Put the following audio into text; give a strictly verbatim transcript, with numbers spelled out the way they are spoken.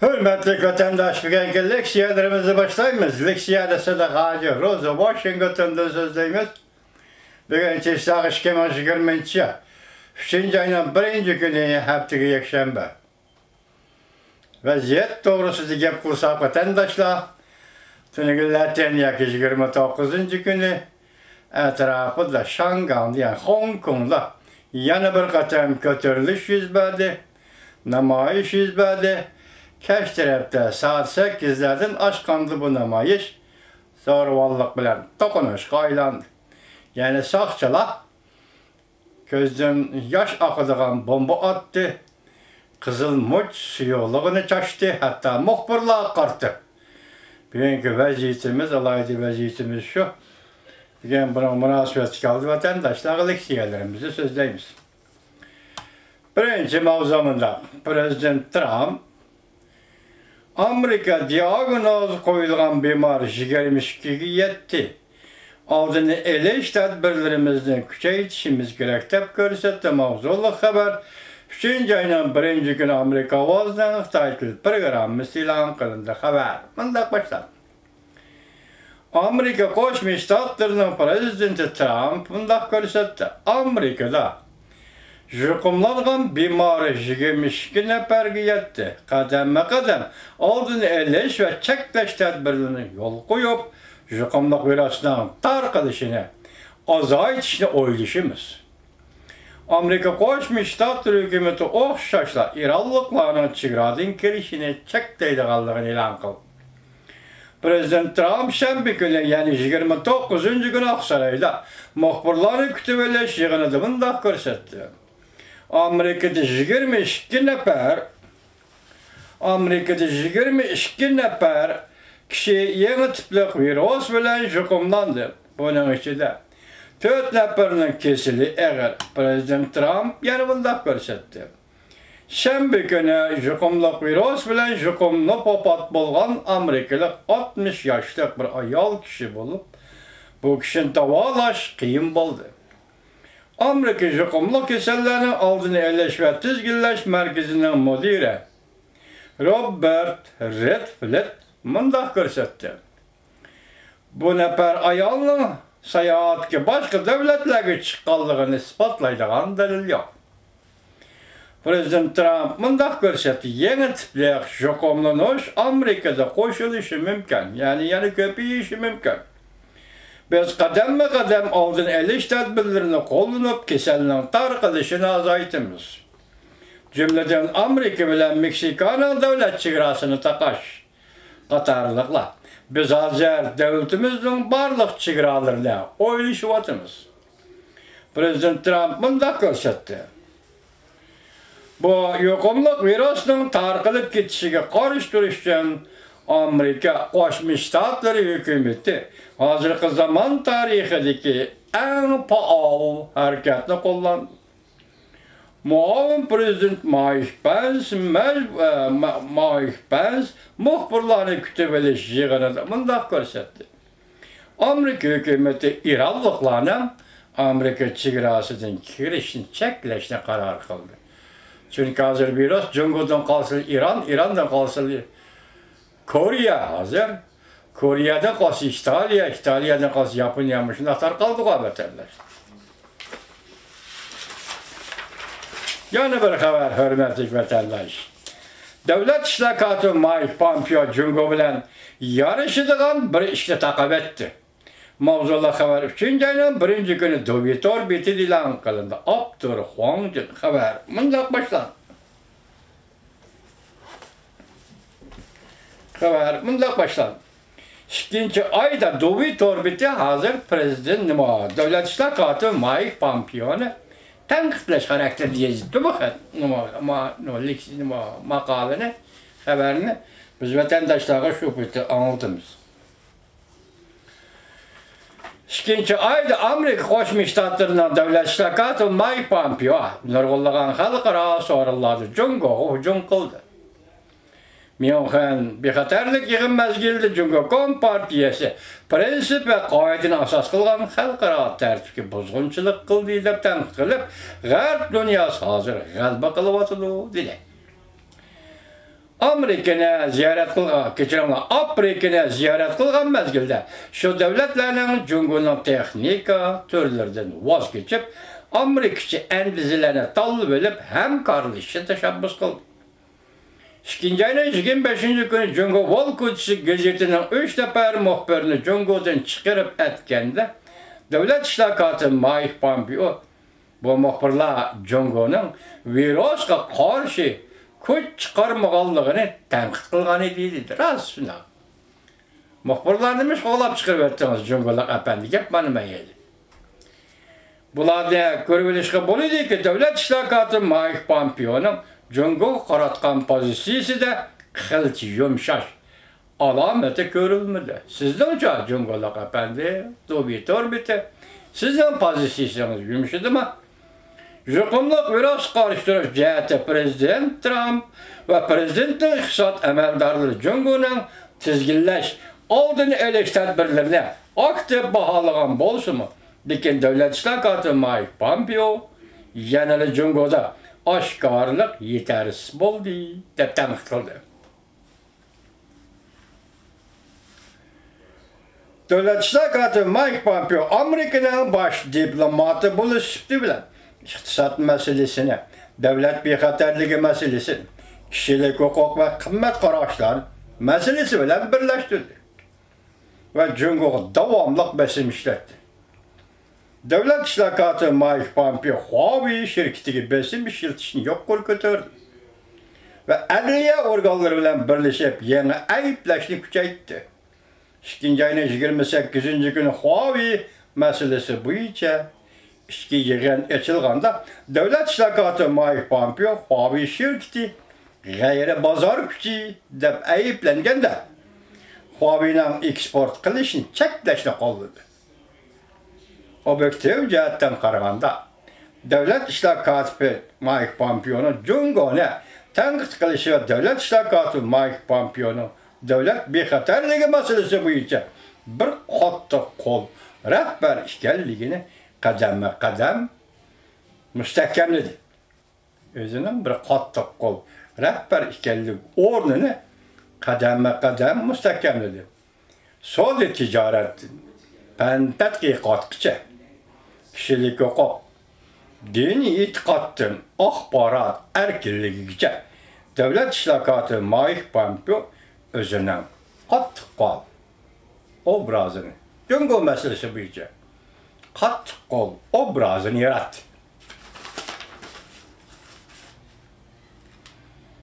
ھۆرمەتلىك ۋەتەنداش، بۈگۈنكى لېكسىيەلىرىمىزنى باشلايمىز. لېكسىيەدە سادىق ھاجى، روزا، ۋاشىنگتوندىن سۆزلەيمىز. بۈگۈن چىشلىق ئىككى مىڭ يىگىرمىنچى يىل ئۈچىنچى ئاينىڭ بىرىنچى كۈنى، ھەپتىگە يەكشەنبە. ۋەزىيەت توغرىسىدا گەپ قىلساق، ۋەتەنداشلار، تۈنۈگۈن لاتىن ياكى يىگىرمە توققۇزىنچى كۈنى ئەتراپىدا شاڭگاڭدا، يەنى خوڭكوڭدا يەنە بىر قېتىم كۆتۈرۈلۈش يۈز بەردى، نامايىش يۈز بەردى. كەچ تەرەپتە سائەت سەككىزلەردىن ئاشقاندا بۇ نامايىش زورىۋاللىق بىلەن توقۇنۇشقا ئايلاندى. يەنى ساقچىلار كۆزدىن ياش ئاقىدىغان بومبا ئاتتى، قىزىل مۇچ سۇيۇقلۇقىنى چاچتى، ھەتتا مۇخبىرلارغا قارىتىپ. بۈگۈنكى ۋەزىيىتىمىز، ئالاھىدە ۋەزىيىتىمىز شۇ. بۈگۈن بۇنىڭ مۇناسىۋەتلىك ھالدا ۋەتەنداشلارغا لېكسىيەلىرىمىزنى سۆزلەيمىز. بىرىنچى ماۋزۇ مۇنداق. پىرېزىدېنت ترامپ ئامېرىكا دىئاگنوز قويۇلغان بىمار يىگىرمە ئىككىگە يەتتى. ئالدىنى ئېلىش تەدبىرلىرىمىزنى كۈچەيتىشىمىز كېرەك، دەپ كۆرسەتتى. ماۋزۇلۇق خەۋەر. ئۈچىنچى ئاينىڭ بىرىنچى كۈنى ئامېرىكا ئاۋازىنىڭ خىتاي تىل پروگراممىسى ئېلان قىلىندى. خەۋەر مۇنداق باشلاندى. ئامېرىكا قوشما شتاتلىرىنىڭ پىرېزىدېنتى ترامپ مۇنداق كۆرسەتتى: ئامېرىكىدا يۇقۇملانغان بىمار يىگىرمە ئىككى نەپەرگە يەتتى. قەدەممۇ قەدەم ئالدىنى ئېلىش ۋە چەكلەش تەدبىرلىرىنى يولغا قويۇپ، يۇقۇملۇق ۋىرۇسنىڭ تارقىلىشىنى ئازايتىشنى ئويلىشىمىز. ئامېرىكا قوشما شتاتلىرى ھۆكۈمىتى ئوخشاشلا ئىرانلىقلارنىڭ چېگرادىن كىرىشىنى چەكلەيدىغانلىقىنى ئېلان قىلدى. پىرېزىدېنت ترامپ شەنبە كۈنى، يەنى يىگىرمە توققۇزىنچى كۈنى ئاقسارايدا مۇخبىرلارنى كۈتۈۋېلىش يىغىنىدا مۇنداق كۆرسەتتى: ئامېرىكىدا يىگىرمە ئىككى نەپەر، ئامېرىكىدا يىگىرمە ئىككى نەپەر كىشى يېڭى تىپلىق ۋىرۇس بىلەن يۇقۇملاندى. بۇنىڭ ئىچىدە تۆت نەپەرنىڭ كېسىلى ئېغىر. پىرېزىدېنت ترامپ يەنە مۇنداق كۆرسەتتى: شەنبە كۈنى يۇقۇملۇق ۋىرۇس بىلەن يۇقۇملىنىپ ۋاپات بولغان ئامېرىكىلىق ئاتمىش ياشلىق بىر ئايال كىشى بولۇپ، بۇ كىشىنى داۋالاش قىيىن بولدى. ئامېرىكا يۇقۇملۇق كېسەللەرنىڭ ئالدىنى ئېلىش ۋە تىزگىنلەش مەركىزىنىڭ مۇدىرى روبېرت رېدفىلد مۇنداق كۆرسەتتى: بۇ نەپەر ئايالنىڭ ساياھەتكە باشقا دۆلەتلەرگە چىققانلىقىنى ئىسپاتلايدىغان دەلىل يوق. پىرېزىدېنت ترامپ مۇنداق كۆرسەتتى: يېڭى تىپلىق يۇقۇملىنىش ئامېرىكىدا قوشۇلۇشى مۇمكىن، يەنى يەنە كۆپىيىشى مۇمكىن. بىز قەدەممۇ قەدەم ئالدىنى ئېلىش تەدبىرلىرىنى قوللىنىپ، كېسەلنىڭ تارقىلىشىنى ئازايتىمىز. جۈملىدىن، ئامېرىكا بىلەن مېكسىكانىڭ دۆلەت چېگراسىنى تاقاش قاتارلىقلار. بىز ھازىر دۆلىتىمىزنىڭ بارلىق چېگرالىرىنى ئويلىشىۋاتىمىز. پىرېزىدېنت ترامپ مۇنداق كۆرسەتتى: بۇ يۇقۇملۇق ۋىرۇسنىڭ تارقىلىپ كېتىشىگە قارشى تۇرۇش ئۈچۈن ئامېرىكا قوشما شتاتلىرى ھۆكۈمىتى ھازىرقى زامان تارىخىدىكى ئەڭ پائال ھەرىكەتنى قوللاندى. مۇئاۋىن پىرېزىدېنت مايك پېنس مەج-، ئە، ما-، مايك پېنس مۇخبىرلارنى كۈتۈۋېلىش يىغىنىدا مۇنداق كۆرسەتتى: ئامېرىكا ھۆكۈمىتى ئىرانلىقلارنىڭ ئامېرىكا چېگراسىدىن كىرىشىنى چەكلەشنى قارار قىلدى. چۈنكى ھازىر ۋىرۇس جۇڭگودىن قالسا ئىران، ئىراندىن قالسا كورېيە ھازىر. كورېيەدىن قالسا ئىتالىيە، ئىتالىيەدىن قالسا ياپونىيە، مۇشۇنداق تارقالدىغۇ ۋەتەنداش. يەنە بىر خەۋەر، ھۆرمەتلىك ۋەتەنداش. دۆلەت ئىشلار كاتىپى مايك پامپېئو جۇڭگو بىلەن يارىشىدىغان بىر ئىشنى تاقاۋەتتى. ماۋزۇلۇق خەۋەر ئۈچىنچى ئاينىڭ بىرىنچى كۈنى دۇۋى تور بېتىدە ئېلان قىلىندى. ئاپتور خۇاڭ جىن. خەۋەر مۇنداق باشلاندى. خەۋەر مۇنداق باشلاندى. ئىككىنچى ئايدا دۇۋى تور بېتى ھازىر پىرېزىدېنت نېمە، دۆلەت ئىشلار كاتىپى مايك پامپېئونى تەنقىدلەش خاراكتېرىدە يېزىپتۇ بۇ خەت، نېمە، ما-، نېمە، لېكس-، نېمە، ماقالىنى، خەۋەرنى. بىز ۋەتەنداشلارغا شۇ پېتى ئاڭلىتىمىز. ئىككىنچى ئايدا ئامېرىكا قوشما شتاتلىرىنىڭ دۆلەت ئىشلار كاتىپى مايك پامپېئو نۇرغۇنلىغان خەلقئارا سورۇنلاردا جۇڭگوغا ھۇجۇم قىلدى. ميۇنخېن بىخەتەرلىك يىغىن مەزگىلىدە جۇڭگو كومپارتىيەسى پىرىنسىپ ۋە قائىدىنى ئاساس قىلغان خەلقئارا تەرتىپكە بۇزغۇنچىلىق قىلدى، دەپ تەنقىد قىلىپ، غەرب دۇنياسى ھازىر غەلىبە قىلىۋاتىدۇ، دېدى. ئامېرىكىنى زىيارەت قىلغان، كەچۈرۈڭلار، ئافرىكىنى زىيارەت قىلغان مەزگىلدە شۇ دۆلەتلەرنىڭ جۇڭگونىڭ تېخنىكا تۈرلىرىدىن ۋاز كېچىپ، ئامېرىكىچە ئەندىزىلەرنى تاللىۋېلىپ ھەمكارلىشىشنى تەشەببۇس قىلدى. ئىككىنچى ئاينىڭ يىگىرمە بەشىنچى كۈنى جۇڭگو ۋول كوچىسى گېزىتىنىڭ ئۈچ نەپەر مۇخبىرىنى جۇڭگودىن چىقىرىپ ئەتكەندە، دۆلەت ئىشلار كاتىپى مايك پامپېئو، بۇ مۇخبىرلار جۇڭگونىڭ ۋىرۇسقا قارشى كۈچ چىقارمىغانلىقىنى تەنقىد قىلغان ئىدى، دېدى. راست شۇنداق. مۇخبىرلارنى نېمىشقا قوغلاپ چىقىرىۋەتتىڭىز جۇڭگولۇق ئەپەندى؟ گەپ مانا مەيلى. بۇلارنى كۆرۈۋېلىشقا بولىدۇكى، دۆلەت ئىشلار كاتىپى مايك پامپېئونىڭ جۇڭگوغا قاراتقان پوزىتسىيىسىدە قىلچە يۇمشاش ئالامىتى كۆرۈلمىدى. سىزنىڭچە، جۇڭگولۇق ئەپەندى، دوبى توربىتى، سىزنىڭ پوزىتسىيىسىڭىز يۇمشىدىمۇ؟ يۇقۇملۇق ۋىرۇسقا قارشى تۇرۇش جەھەتتە پىرېزىدېنت ترامپ ۋە پىرېزىدېنتنىڭ ئىقتىساد ئەمەلدارلىرى جۇڭگونىڭ تىزگىنلەش، ئالدىنى ئېلىش تەدبىرلىرىنى ئاكتىپ باھالىغان بولسىمۇ، لېكىن دۆلەت ئىشلار كاتىپى مايك پامپېئو يەنىلا جۇڭگودا ئاشكارىلىق يېتەرسىز بولدى، دەپ تەنقىد قىلدى. دۆلەت ئىشلار كاتىپى مايك پامپېئو ئامېرىكىنىڭ باش دىپلوماتى بولۇش سۈپىتى بىلەن ئىقتىساد مەسىلىسىنى، دۆلەت بىخەتەرلىكى مەسىلىسىنى، كىشىلىك ھوقۇق ۋە قىممەت قاراشلار مەسىلىسى بىلەن بىرلەشتۈردى ۋە جۇڭگوغا داۋاملىق بېسىم ئىشلەتتى. دۆلەت ئىشلار كاتىپى مايك پامپېئو خۇاۋېي شىركىتىگە بېسىم ئىشلىتىشنى يۇقىرى كۆتۈردى ۋە ئەدلىيە ئورگانلىرى بىلەن بىرلىشىپ يېڭى ئەيىبلەشنى كۈچەيتتى. ئىككىنچى ئاينىڭ يىگىرمە سەككىزىنچى كۈنى خۇاۋېي مەسىلىسى بويىچە ئىچكى يىغىن ئېچىلغاندا، دۆلەت ئىشلار كاتىپى مايك پامپېئو خۇاۋېي شىركىتى غەيرىي بازار كۈچى دەپ ئەيىبلەنگەندە، خۇاۋېينىڭ ئېكسپورت قىلىشنى چەكلەشنى قوللىدى. ئوبيېكتىپ جەھەتتىن قارىغاندا، دۆلەت ئىشلار كاتىپى مايك پامپېئونىڭ جۇڭگونى تەنقىد قىلىشى ۋە دۆلەت ئىشلار كاتىپى مايك پامپېئونىڭ دۆلەت بىخەتەرلىكى مەسىلىسى بويىچە بىر قاتتىق قول رەھبەر ئىكەنلىكىنى قەدەممۇ قەدەم مۇستەھكەملىدى. ئۆزىنىڭ بىر قاتتىق قول رەھبەر ئىكەنلىك ئورنىنى قەدەممۇ قەدەم مۇستەھكەملىدى. سودا تىجارەتتىن پەن تەتقىقاتقىچە، كىشىلىك ھوقۇق، دىنىي ئېتىقادتىن ئاخبارات ئەركىنلىكىگىچە دۆلەت ئىشلار كاتىپى مايك پامپېئو ئۆزىنىڭ قاتتىق قول ئوبرازىنى، جۇڭگو مەسىلىسى بويىچە قاتتىق قول ئوبرازىنى ياراتتى.